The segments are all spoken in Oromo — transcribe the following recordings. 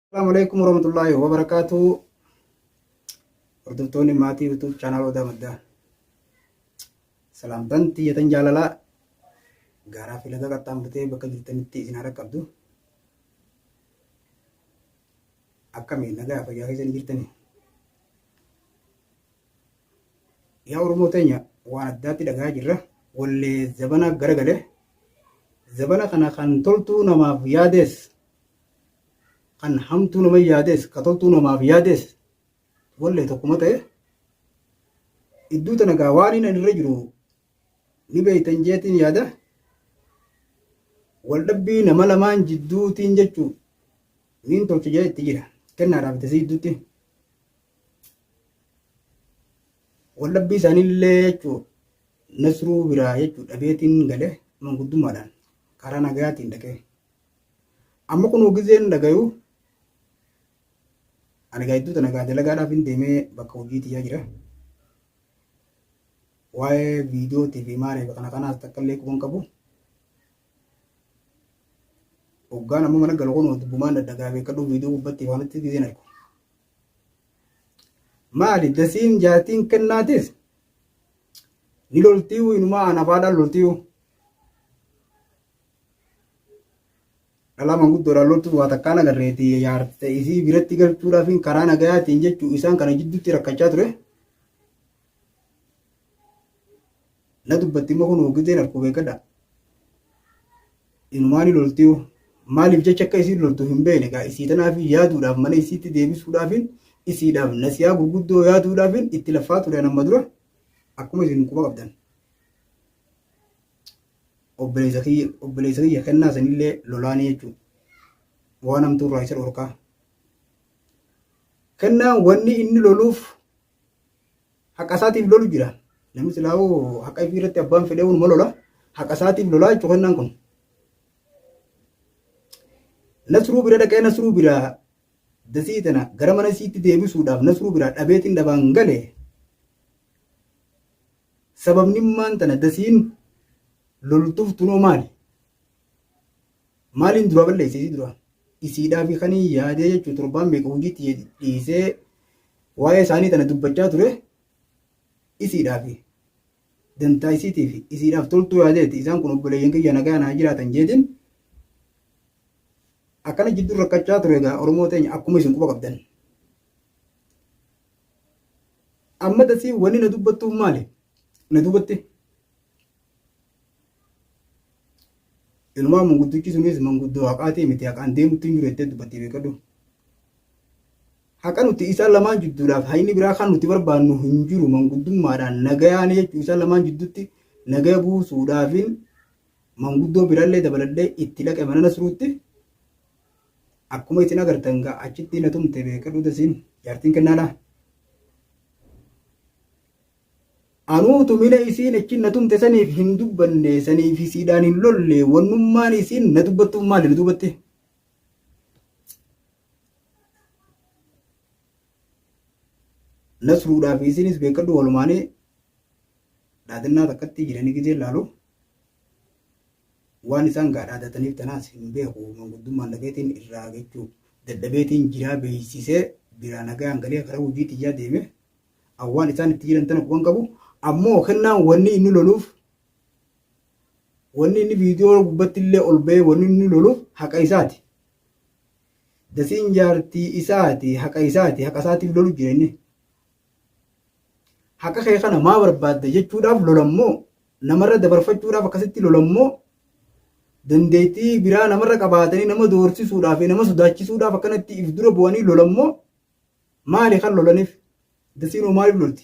Assalamu alaikum warahmatullahi wabarakatuh. Hordoftoonni maatii YouTube channel Odaa Maddaa. Salaamtaan tiyyatan jaalalaa gaaraa fi laga qaxxaamurtee bakka jirtanitti isin haa dhaqqabdu. Akkami nagaa fayyaa keessa ni jirtanii? Yaa Oromoo teenya waan addaatti dhagaa jirra. Wallee zabana garagale. Zabana kana kan toltuu namaaf yaadees kan hamtuu nama yaadees ka toltuu namaaf yaadees wallee tokkuma ta'e idduu tana gaa waan inni irra jiru ni beeytan jeetiin yaada. Waldhabbii nama lamaan jidduutiin jechuu niin tolcha jee itti jira. Kennaadhaaf itti si jidduutti. Waldhabbii isaaniillee jechuu Nasruu biraa jechuu dhabeetiin gale manguddummaadhaan karaa nagayaatiin dhaqee. Amma kunoo gizeen dhagayu ani gaa iddoo tana gaa dalagaadhaaf hin deemee bakka hojii tiyyaa jira. Waa'ee viidiyootii fi maaliif kana kanaas takka illee quban qabu. Hoggaan amma mana galu kunoo dubbumaan dadhagaa beekadhu viidiyoo gubbatti waanitti gizeen argu. Maali dasiin jaartiin kennaatis ni loltiiyu inumaa anafaadhaan loltiiyu. Dhalaa manguddoodhaan loltu waa takkaan agarreeti yaarte isii biratti galchuudhaaf karaa nagayaatiin jechuu isaan kana jidduutti rakkachaa ture. Na dubbatti immoo kun gizeen harkuu beekadha. Inumaa ni loltiyu. Maaliif jecha akka isiin loltu hin beekne egaa isii tanaaf yaaduudhaaf mana isiitti deebisuudhaaf isiidhaaf nasiyaa gurguddoo yaaduudhaaf itti laffaa ture amma dura akkuma isin quba qabdan. Obboleessa kiyya obboleessa kiyya kennaa sanillee lolaanii jechuudha. Waan hamtuu irraa isa dhorkaa. Kennaan wanni inni loluuf haqa isaatiif lolu jira. Namni silaa'uu haqa ifii irratti abbaan fedhee unuma lola. Haqa isaatiif lolaa jechuudha kennaan kun. Nasruu bira dhaqee Nasruu bira dasii tana gara mana isiitti deebisuudhaaf Nasruu bira dhabeetiin dhabaan gale. Sababnimmaan tana dasiin loltuuf tunoo maali? Maaliin duraa balleesse isii duraa? Isiidhaa fi kanii yaadee jechuun torbaan meeqa hojiitti dhiisee waa'ee isaanii tana dubbachaa ture isiidhaa fi dantaa isiitii fi isiidhaaf toltuu yaadeeti isaan kun obboleeyyan kiyya nagaa naa jiraatan jeetiin akkana jidduu rakkachaa ture egaa Oromoo teenya akkuma isin quba qabdan. Amma dasii wanni na dubbattuuf maali? Na duubatti. Inumaa manguddichi sunis manguddoo haqaatii miti haqaan deemutti hin jiru jettee dubbattee beekadhu. Haqa nuti isaan lamaan jidduudhaaf hayni biraa kan nuti barbaannu hin jiru manguddummaadhaan nagayaan jechuu isaan lamaan jidduutti nagaya buusuudhaafin manguddoo birallee dabaladhee itti dhaqe mana Nasruutti akkuma isin agartan gaa achitti na tumte beekadhu dasiin jaartiin kennaadha. Anuu tumina isiin achi na tumte saniif hin dubbanne saniif isiidhaan hin lolle wannummaan isiin na dubbattuuf maali na dubatte. Nasruudhaaf isiinis beekadhu walumaanii dhaadannaa takkatti jiranii gizee laalu. Waan isaan gaa dhaadataniif tanaas hin beeku manguddummaan dhaqeetiin irraa jechuu dadhabeetiin jiraa beeksisee biraa nagayaan galee karaa hojii tiyyaa deeme awwaan isaan itti jiran tana quban qabu ammoo kennaan wanni inni loluuf wanni inni viidiyoo gubbatti illee ol ba'ee wanni inni loluuf haqa isaati. Dasiin jaartii isaati haqa isaati haqa isaatiif lolu jira inni. Haqa kee kana maa barbaadda jechuudhaaf lolammoo namarra dabarfachuudhaaf akkasitti lolammoo dandeettii biraa namarra qabaatanii nama doorsisuudhaaf nama sodaachisuudhaaf akkanatti if dura bu'anii lolammoo maali kan lolaniif dasiinoo maaliif lolti?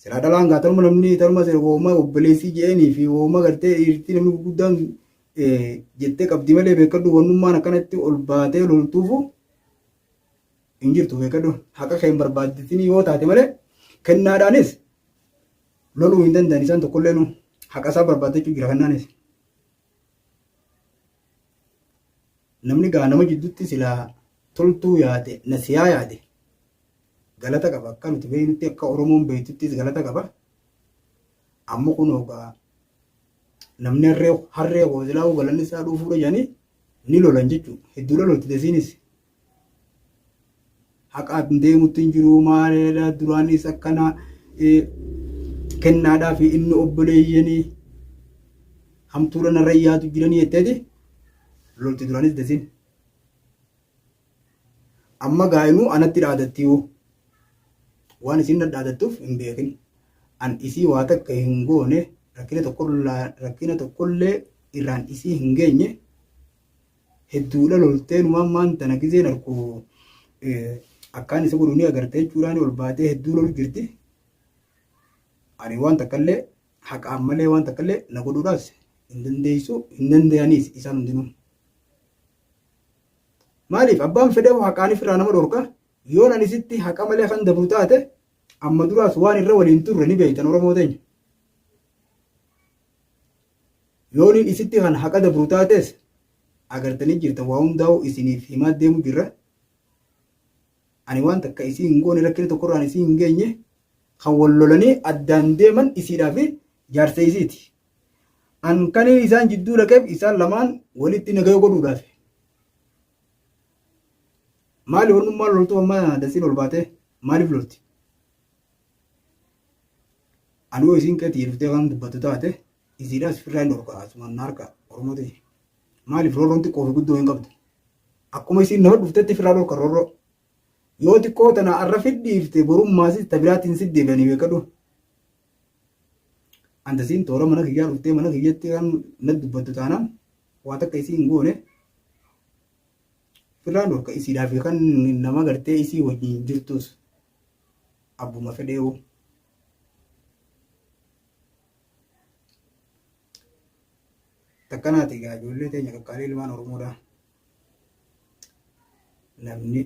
Silaa dhalaan gaa taruma namni taruma sira wooma obboleessii je'eenii fi wooma gartee dhiirtii namni gurguddaan jettee qabdi malee beekadhu wannummaan akkanatti ol baatee loltuufu hin jirtu beekadhu haqa kee hin barbaadditinii yoo taate malee kennaadhaanis loluu hin danda'an isaan tokkolleenu haqa isaa barbaaddachuu jira kennaanis. Namni gaa nama jidduutti silaa toltuu yaade nasiyaa yaade galata qaba akka nuti beeknutti akka Oromoon beektuttis galata qaba. Amma kunoo gaa namni harree harree koo silaa galanni isaa dhufuudha jedhanii ni lolan jechuudha. Hedduudha lolti dasiinis. Haqaan deemutti hin jiru maaleedha duraanis akkana kennaadhaa fi inni obboleeyyanii hamtuudha narra yaadu jiranii jetteeti lolti duraanis dasiin. Amma gaa'inuu anatti dhaadattiyu waan isin dhaadattuuf hin beekin. An isii waa takka hin goone rakkina tokkollee irraan isii hin geenye hedduudha loltee numaan maan tana gizeen arku akkaan isa godhu ni agarte jechuudhaan ol baatee hedduu lolu jirti. Ani waan takkallee haqaan malee waan takkallee na godhuudhaas hin dandeessu hin danda'aniis isaan hundinuu. Maaliif abbaan fedhe haqaan ifirraa nama dhorka yoon ani sitti haqa malee kan dabru taate amma duraas waan irra waliin turre ni beektan Oromoo teenya. Yooniin isitti kan haqa dabru taates agartanii jirtan waa hundaa'u isiniif himaa deemu jirra. Ani waan takka isii hin goone rakkina tokkorraan isii hin geenye kan wal lolanii addaan deeman isiidhaa fi jaarsa isiiti. An kaniin isaan jidduu dhaqeef isaan lamaan walitti nagaya godhuudhaaf. Maali wannummaan loltuu amma dasiin ol baatee maaliif lolti? Ani yoo isiin qeetii dhuftee kan dubbattu taate isiidhaas firraa hin dhorka asumaan na harka Oromoo ta'e. Maaliif roorroon xiqqoo fi guddoo hin qabdu? Akkuma isiin nama dhuftetti firraa dhorka roorroo. Yoo xiqqoo tana arra fidhiifte borummaasis ta biraatiin si deebi'anii beekadhu. Anta isiin toora mana kiyyaa dhuftee mana kiyyatti kan na dubbattu taanaan waa takka isii hin goone firraan dhorka isiidhaa fi kan nama gartee isii wajjin jirtus abbuma fedheewu. Takkanaati egaa ijoollee teenya qaqqaalii ilmaan Oromoodha. Namni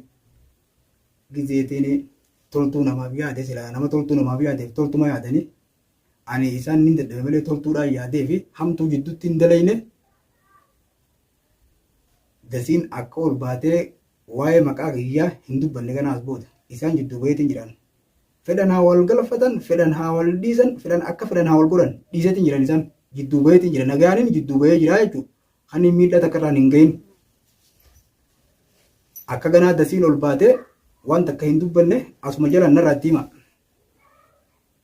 gizeetiin toltuu namaaf yaade silaa nama toltuu namaaf yaadeef toltuma yaadanii ani isaan nin dadhabe malee toltuudhaan yaadee fi hamtuu jidduutti hin dalayne dasiin akka ol baatee waa'ee maqaa kiyyaa hin dubbanne kanaas booda isaan jidduu baheetiin jiran. Fedhan haa wal galfatan, fedhan haa wal dhiisan, fedhan akka fedhan haa wal godhan dhiiseetiin jiran isaan jidduu baheetiin jira. Nagaanin jidduu bahee jira jechuudha. Kan miidhaa takka irraan hin gahin. Akka ganaa dasiin ol baatee waan takka hin dubbanne asuma jalaan narraa itti hima.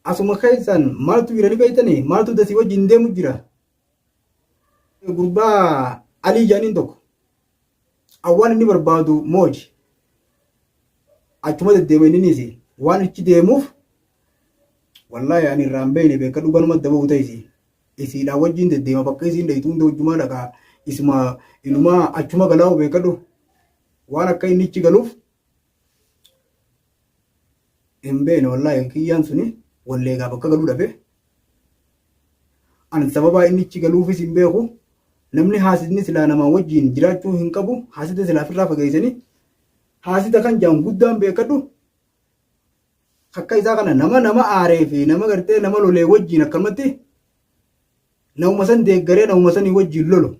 Asuma keessaan maaltu jira ni beektanii maaltu dasii wajjin deemu jira. Gurbaa Alii jaaniin tokko awwaan inni barbaadu mooji achuma deddeema inninis waan achi deemuuf wallaahi ani irraa hin beekne beeka dhuganuma daba'u ta'isi isiidhaa wajjin deddeema bakka isiin dheeytu hunda wajjumaa dhaqaa isuma inumaa achuma galaa'u beekadhu waan akka inni achi galuuf hin beekne wallaahi kiyyaan suni walleegaa bakka galuu dhabe An sababaa inni ichi galuufis hin beeku. Namni haasidni silaa namaa wajjiin jiraachuu hin qabu. Haasida silaa ofirraa fageessanii. Haasida kan jaan guddaan beekadhu. Akka isaa kana nama nama aaree fi nama gartee nama lolee wajjiin akkanumatti namuma san deeggaree namuma sanii wajjiin lolu.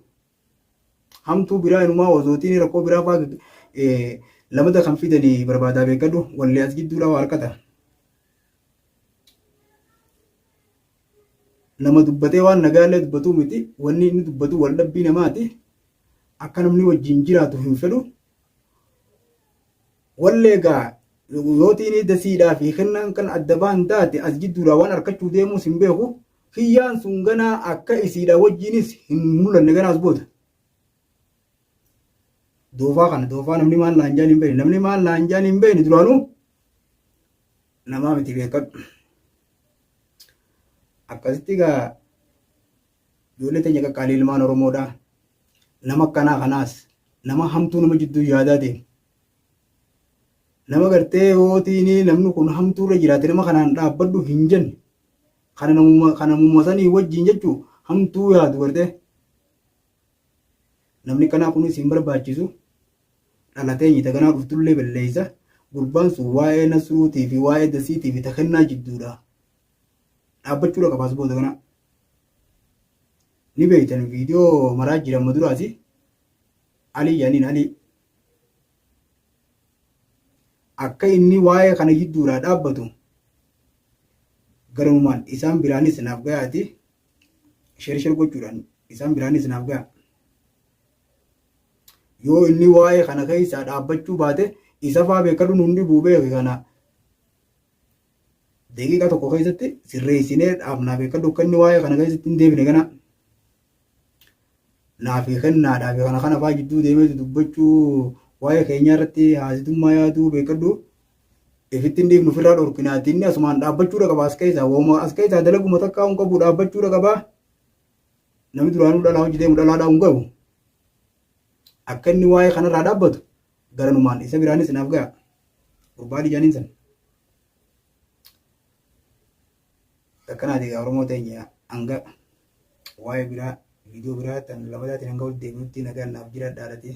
Hamtuu biraa inumaa osootiin rakkoo biraa fa'aa lamata kan fidanii barbaadaa beekadhu. Wallee as gidduudhaa waa harkata. Nama dubbatee waan nagaallee dubbatuu miti wanni inni dubbatu wal dhabbii namaati akka namni wajjin jiraatu hin fedhu wallee egaa yootiin dasiidhaa fi kennaan kan adda ba'an taate as jidduudhaa waan harkachuu deemuus hin beeku kiyyaan sun ganaa akka isiidha wajjinis hin mul'anne ganaas booda. Doofaa kana doofaa namni maal naan jaan hin beekne namni maal naan jaan hin beekne duraanuu namaa miti beekadhu. Akkasitti egaa ijoollee teenya qaqqaalii ilmaan Oromoodha. Nama akkanaa kanaas nama hamtuu nama jidduu yaadaa deemu. Nama gartee yootiin namni kun hamtuu irra jiraate nama kanaan dhaabbadhu hin jenne. Kana namuma kana namuma sanii wajjin jechuu hamtuu yaadu gartee. Namni kanaa kunis hin barbaachisu. Dhalatee nyita ganaa dhuftullee balleessa. Gurbaan sun waa'ee Nasruutii fi waa'ee Dasiitii fi Takennaa jidduudha. Dhaabbachuudha qabaas booda kanaa. Ni beektan viidiyoo maraa jira amma duraati. Alii yaaniin Alii. Akka inni waa'ee kana jidduudhaa dhaabbatu garanumaan isaan biraanis naaf gayaati. Sheer sheer gochuudhaan isaan biraanis naaf gaya. Yoo inni waa'ee kana keessaa dhaabbachuu baate Isa faa beekadhu nun dhibuu beeki kana. Daqiiqa tokko keessatti sirreessinee dhaabnaa beekadhu akka inni waa'ee kana keessatti hin deebine kana. Naa fi kennaadhaa fi kana kana faa jidduu deemee dubbachuu waa'ee keenyaa irratti haasitummaa yaaduu beekadhu. Ifitti hin dhiifnu ofirraa dhorkinaati inni asumaan dhaabbachuudha qaba as keessaa wooma as keessaa dalaguma takkaa hin qabu dhaabbachuudha qaba. Namni duraanuu dhalaa hojii deemu dhalaadhaa hin gahu. Akka inni waa'ee kanarraa dhaabbatu garanumaan isa biraanis naaf ga'a. Gurbaa dijaaniin san. Akkanaati egaa Oromoo teenya hanga waa'ee biraa viidiyoo biraa tan lamataatiin hanga walitti deebinutti nagaan naaf jiraadhaa dhati.